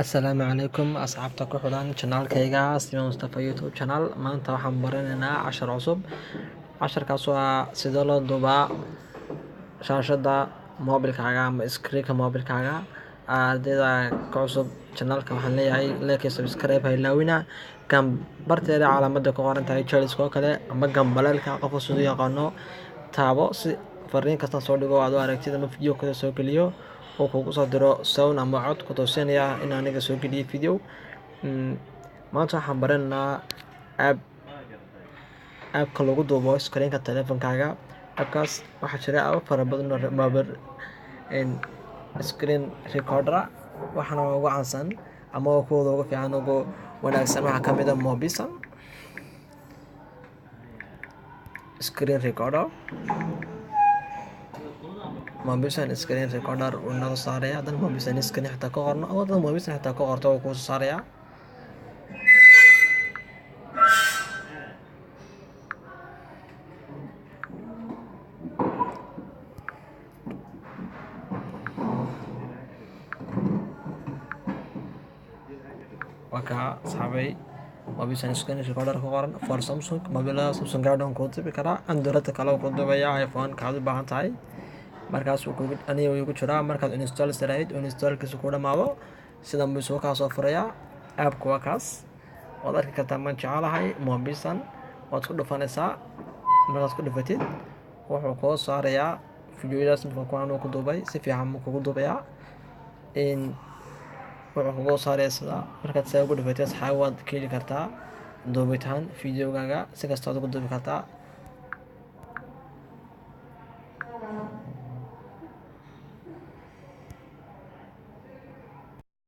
Assalaamu calaykum asxaabta ku xidhan channelkayga Sima Mustafa YouTube channel. Maanta waxaan baranaynaa cashar cusub. Casharkaas waa sidee loo duubaa shaashadda moobilkaaga ama screenka moobilkaaga. Ardayda ka cusub channelka waxaan leeyahay like iyo subscribe ha ilaawina. Gambarteeda calaamada ku qoran tahay jeliska oo kale ama gambaleelka qofka siduu yaqaano taabo, si fariin kasta soo dhigo aad u aragtid ama video kasta soo geliyo uu kugu soo diro sound ama cod ku toosinaya in aniga soo geliyo video. Maanta waxaan baranaynaa app, appka lagu duubo screenka teleefankaaga. Appkaas waxaa jira app fara badan oo mobile screen recorder, waxaana ugu caansan ama kuwooda ugu fiican, ugu wanaagsan waxaa ka mid ah Mobizen screen recorder. Mobizen screen recorder wuu inoo soo saaraya. Haddana Mobizen screen xitaa ka qorno ama haddana Mobizen xitaa ka qorto, wuu kuu soo saaraya. Waa kaa asxaabay, Mobizen screen recorder ku qoran for Samsung. Mobilada Samsung gaadhan kuu duubi karaa, Android kale wuu kuu duubaya, iPhone kaad u baahan tahay markaas wuu kugu aniga wuu igu jiraa. Markaad install sirahayd, installkiisa ku dhamaado, sidan buu soo kaa soo furayaa. Appka waa kaas, waad arki kartaa. Maan jecelahay Mobizen, waad ku dhufanaysaa. Markaad ku dhufatid wuxuu koo saarayaa videoyadaas. Marka kuwaan uu ku duubay si fiican buu kugu duubayaa, wuxuu kugu saaraya sida. Markaad saa ugu dhufatid asxaab, waad ka heli kartaa duubitaan videogaaga, si kasta waad ugu duubi kartaa.